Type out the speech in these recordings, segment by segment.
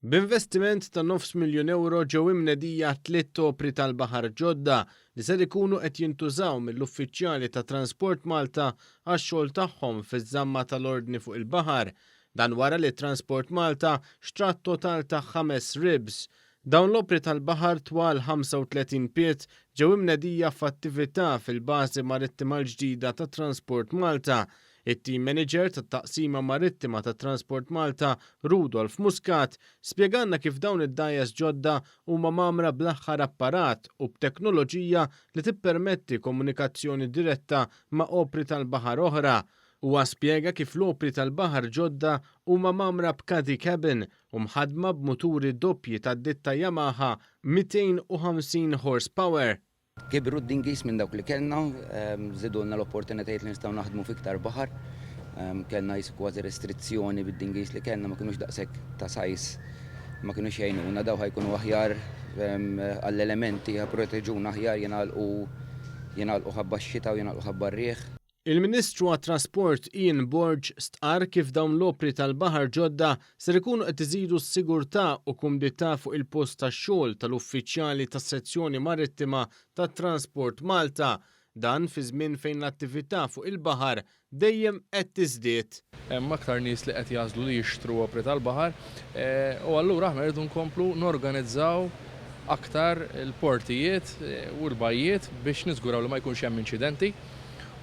B'investiment ta' nofs miljun ewro ġew imnedija tliet opri tal-baħar ġodda li ser ikunu qed jintużaw mill-uffiċjali ta' Transport Malta għax-xogħol tagħhom fiż-żamma tal-ordni fuq il-baħar. Dan wara li Transport Malta xtrat total ta' ħames ribs. Dawn l-opri tal-baħar twal 35 pied ġew imnedija f'attività fil-bażi marittima l-ġdida ta' Transport Malta. It-Team Manager tat-Taqsima Marittima ta' Transport Malta, Rudolf Muscat, spjegalna kif dawn id-dgħajjes ġodda huma mgħammra bl-aħħar apparat u b'teknoloġija li tippermetti komunikazzjoni diretta ma' opri tal-baħar oħra. Huwa spjega kif l-opri tal-baħar ġodda huma mgħammra b'caddy cabin u mħaddma b'muturi doppji tad-ditta Yamaha 250 horsepower. Kibru d-dinghies minn dawk li kellna, żidulna l-opportunitajiet li nistgħu naħdmu f'iktar baħar. Kellna qisu kważi restrizzjoni bid-dinghies li kellna ma kinux daqshekk ta' size, ma kinux jgħinuna, dawn ħa jkunu aħjar għall-elementi, ħa jipproteġuna aħjar, jingħalqu jingħalqu ħabba x-xita u jingħalqu ħabba r-riħ. Il-Ministru għat-Trasport Ian Borg stqarr kif dawn l-opri tal-baħar ġodda ser ikunu qed iżidu s-sigurtà u kumdità fuq il-post tax-xogħol tal-uffiċjali tas-Sezzjoni Marittima ta' Transport Malta. Dan fi żmien fejn l-attività fuq il-baħar dejjem qed tiżdied. Hemm aktar nies li qed jagħżlu li jixtru opri tal-baħar u allura aħna rridu nkomplu norganizzaw aktar il-portijiet u l-bajjiet biex niżguraw li ma jkunx hemm inċidenti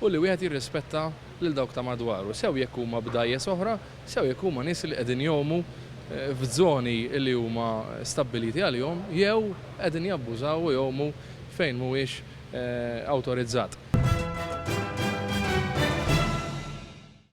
u li wieħed jirrispetta lil dawk ta' madwaru, sew jekk huma b'dgħajjes oħra, sew jekk huma nies li qegħdin jgħumu f'żoni li huma stabbiliti għalihom jew qegħdin jabbużaw u jgħumu fejn mhuwiex awtorizzat.